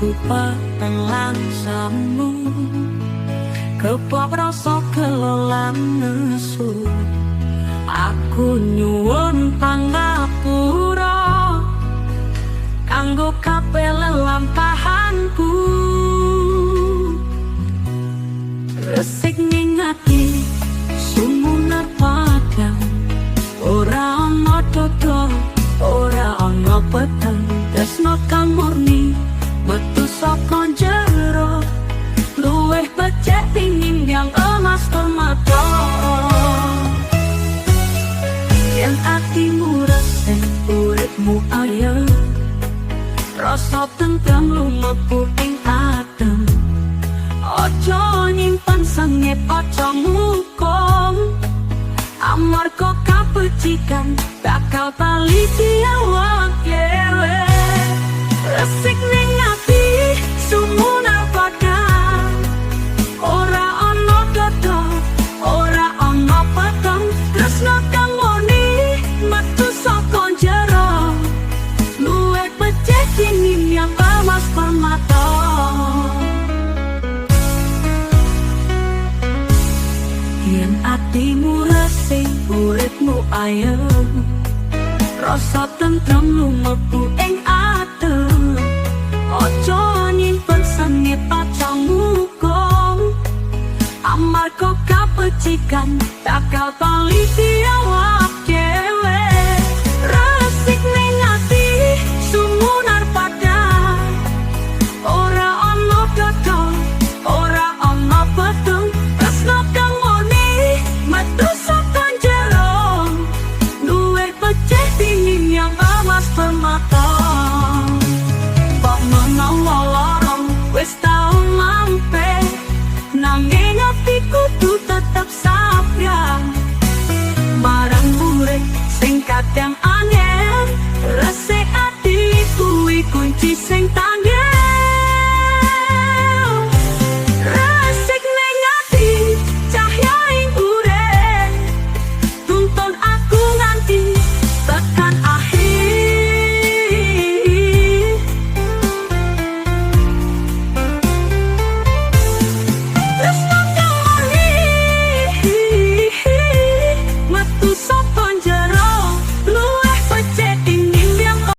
Atiku peteng lan semu, kepok rasa gelo lan nesu. Aku nyuwun pangapura kanggo kabeh lelampahanku. Resik ning ati, sumunar padang. Ora ana dodo, ora ana peteng. Tresno kang murni metu saka jero, luwih becik tinimbang emas permata. Yen atimu resik, uripmu ayem. Rasa tentrem lumebu ing adem. Aja nyimpen sengit, aja ngukum, amarga kabecikan bakal bali diawak dhewe. Resik ning ati, sumunar padang. Ora ana dodo, ora ana peteng. Tresno kang murni metu saka jero, luwih becik tinimbang emas permata. Yen atimu resik, uripmu ayem. Rasa tentrem lumebu ing adem. Aja nyimpen sengit, aja ngukum, amarga kabecikan bakal bali diawak dhewe. Resik ning ati, sumunar padang. Ora ana dodo, ora ana peteng. Tresno kang murni metu saka jero, luwih becik tinimbang emas permata. Mbok menawa lara wis tau mampir, nanging ati kudu tetep sabar marang urip sing kadang